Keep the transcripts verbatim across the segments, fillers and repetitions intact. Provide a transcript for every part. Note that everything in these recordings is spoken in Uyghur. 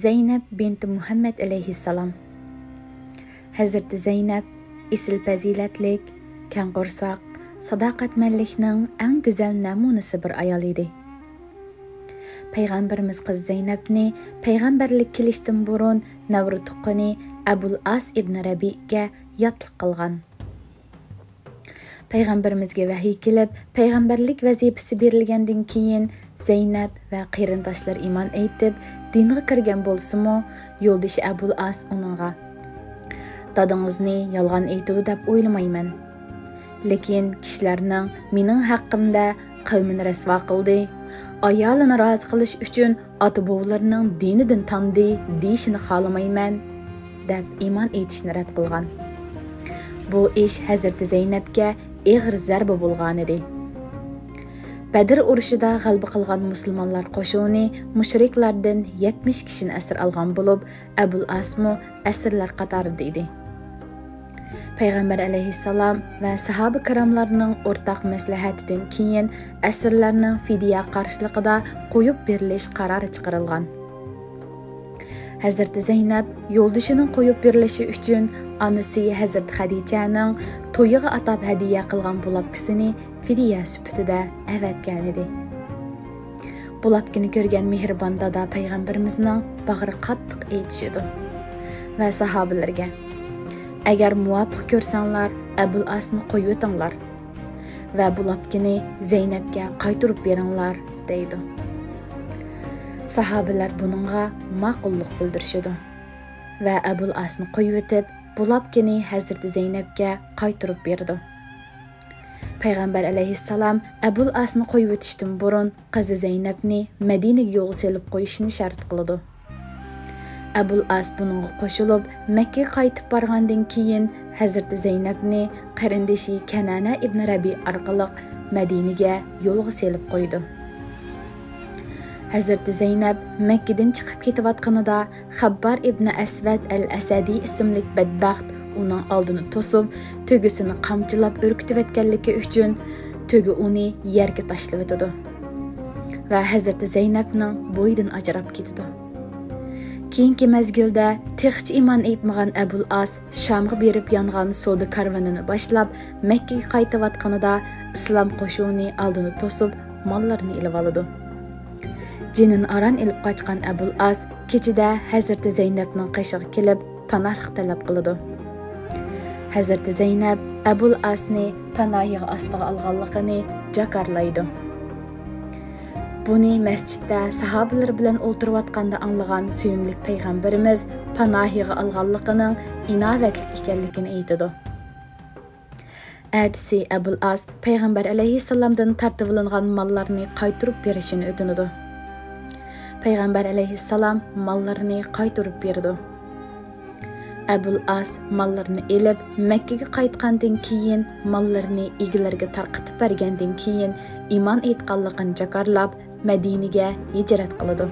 زەينەپ بىنتى مۇھەممەد ئەلەيھىسسالام. ھەزرىتى زەينەپ ئېسىل پەزىلەتلىك، كەڭ قورساق، ساداقەتمەنلىكنىڭ ئەڭ گۈزەل نەمۇنىسى بىر ئايال ئىدى. پەيغەمبىرىمىز قىز زەينەپنى پەيغەمبەرلىك كېلىشتىن بۇرۇن نەۋرە تۇغقىنى ئەبۇل ئاس ئىبنى رەبىئگە ياتلىق قىلغان. پەيغەمبىرىمىزگە ۋەھىي كېلىپ، پەيغەمبەرلىك ۋەزىپىسى بېرىلگەندىن كېيىن، زەينەپ ۋە قېرىنداشلىرى ئىمان ئېيتىپ، دىنغا كىرگەن بولسىمۇ، يولدىشى ئەبۇل ئاس ئۇنىڭغا، «دادىڭىزنى يالغان ئېيتىدۇ دەپ ئويلىمايمەن. لېكىن كىشىلەرنىڭ مېنىڭ ھەققىمدە قەۋمىنى رەسۋا قىلدى، ئايالىنى رازى قىلىش ئۈچۈن ئاتا-بوۋىلىرىنىڭ دىنىدىن تاندى دېيىشىنى خالىمايمەن» دەپ ئىمان ئېيتىشنى رەت قىلغان. بۇ ئىش ھەزرىتى زەينەپكە ئېغىر زەربە بولغانىدى. بەدر ئۇرۇشىدا غەلىبە قىلغان مۇسۇلمانلار قوشۇنى مۇشرىكلاردىن يەتمىش كىشىنى ئەسىر ئالغان بولۇپ، ئەبۇل ئاسمۇ ئەسىرلەر قاتارىدا ئىدى. پەيغەمبەر ئەلەيھىسسالام ۋە ساھابە كىراملارنىڭ ئورتاق مەسلىھەتىدىن كېيىن، ئەسىرلەرنىڭ فىدىيە قارشىلىقىدا قويۇپ بېرىلىش قارارى چىقىرىلغان. ھەزرىتى زەينەپ يولدىشىنىڭ قويۇپ بېرىلىشى ئۈچۈن ئانىسى ھەزرىتى خەدىچەنىڭ تويىغا ئاتاپ ھەدىيە قىلغان بۇلاپكىسىنى فىدىيە سۈپىتىدە ئەۋەتكەنىدى. بۇلاپكىنى كۆرگەن مېھرىبان دادا پەيغەمبىرىمىزنىڭ باغرى قاتتىق ئېچىشىدۇ ۋە ساھابىلەرگە، «ئەگەر مۇۋاپىق كۆرسەڭلار، ئەبۇل ئاسنى قويۇۋېتىڭلار ۋە بۇلاپكىنى زەينەپكە قايتۇرۇپ بېرىڭلار» دەيدۇ. ساھابىلەر بۇنىڭغا ماقۇللۇق بىلدۈرۈشىدۇ ۋە ئەبۇل ئاسنى قويۇۋېتىپ، بۇلاپكىنى ھەزرىتى زەينەپكە قايتۇرۇپ بېرىدۇ. پەيغەمبەر ئەلەيھىسسالام ئەبۇل ئاسنى قويۇۋېتىشتىن بۇرۇن قىزى زەينەپنى مەدىنىگە يولغا سېلىپ قويۇشنى شەرت قىلىدۇ. ئەبۇل ئاس بۇنىڭغا قوشۇلۇپ، مەككىگە قايتىپ بارغاندىن كېيىن، ھەزرىتى زەينەپنى قېرىندىشى كەنانە ئىبنى رەبىئ ئارقىلىق مەدىنىگە يولغا سېلىپ قويىدۇ. ھەزرىتى زەينەپ مەككىدىن چىقىپ كېتىۋاتقىنىدا، خەببار ئىبنى ئەسۋەد ئەل ئەسەدى ئىسىملىك بەتبەخت ئۇنىڭ ئالدىنى توسۇپ، تۆگىسىنى قامچىلاپ ئۈركۈتۈۋەتكەنلىكى ئۈچۈن، تۆگە ئۇنى يەرگە تاشلىۋېتىدۇ ۋە ھەزرىتى زەينەپنىڭ بويىدىن ئاجراپ كېتىدۇ. كېيىنكى مەزگىلدە تېخىچە ئىمان ئېيتمىغان ئەبۇل ئاس شامغا بېرىپ يانغان سودا كارۋىنىنى باشلاپ، مەككىگە قايتىۋاتقىنىدا، ئىسلام قوشۇنى ئالدىنى توسۇپ، ماللىرىنى ئېلىۋالىدۇ. جېنىنى ئاران ئېلىپ قاچقان ئەبۇل ئاس كېچىدە ھەزرىتى زەينەپنىڭ قېشىغا كېلىپ، پاناھلىق تەلەپ قىلىدۇ. ھەزرىتى زەينەپ ئەبۇل ئاسنى پاناھىغا ئاستىغا ئالغانلىقىنى جاكارلايدۇ. بۇنى مەسچىتتە ساھابىلىرى بىلەن ئولتۇرۇۋاتقاندا ئاڭلىغان سۆيۈملۈك پەيغەمبىرىمىز پاناھىغا ئالغانلىقىنىڭ ئىناۋەتلىك ئىكەنلىكىنى ئېيتىدۇ. ئەتىسى ئەبۇل ئاس پەيغەمبەر ئەلەيھىسسالامدىن تارتىۋېلىنغان ماللارنى قايتۇرۇپ بېرىشىنى ئۆتۈنىدۇ. پەيغەمبەر ئەلەيھىسسالام ماللىرىنى قايتۇرۇپ بېرىدۇ. ئەبۇل ئاس ماللىرىنى ئېلىپ، مەككىگە قايتقاندىن كېيىن، ماللىرىنى ئىگىلىرىگە تارقىتىپ بەرگەندىن كېيىن، ئىمان ئېيتقانلىقىنى جاكارلاپ، مەدىنىگە ھىجرەت قىلىدۇ.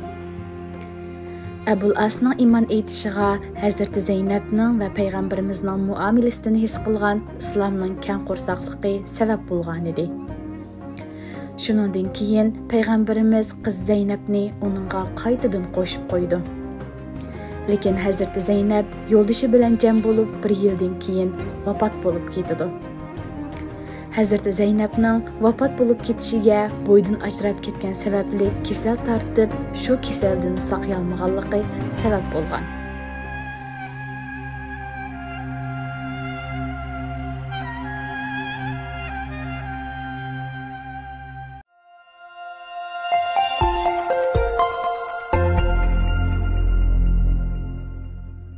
ئەبۇل ئاسنىڭ ئىمان ئېيتىشىغا ھەزرىتى زەينەپنىڭ ۋە پەيغەمبىرىمىزنىڭ مۇئامىلىسىدىن ھېس قىلغان ئىسلامنىڭ كەڭ قورساقلىقى سەۋەب بولغانىدى. شۇنىڭدىن كېيىن پەيغەمبىرىمىز قىز زەينەپنى ئۇنىڭغا قايتىدىن قوشۇپ قويىدۇ. لېكىن ھەزرىتى زەينەپ يولدىشى بىلەن جەم بولۇپ بىر يىلدىن كېيىن ۋاپات بولۇپ كېتىدۇ. ھەزرىتى زەينەپنىڭ ۋاپات بولۇپ كېتىشىگە بويىدىن ئاجراپ كەتكەن سەۋەبلىك كېسەل تارتىپ، شۇ كېسەلدىن ساقىيالمىغانلىقى سەۋەب بولغان.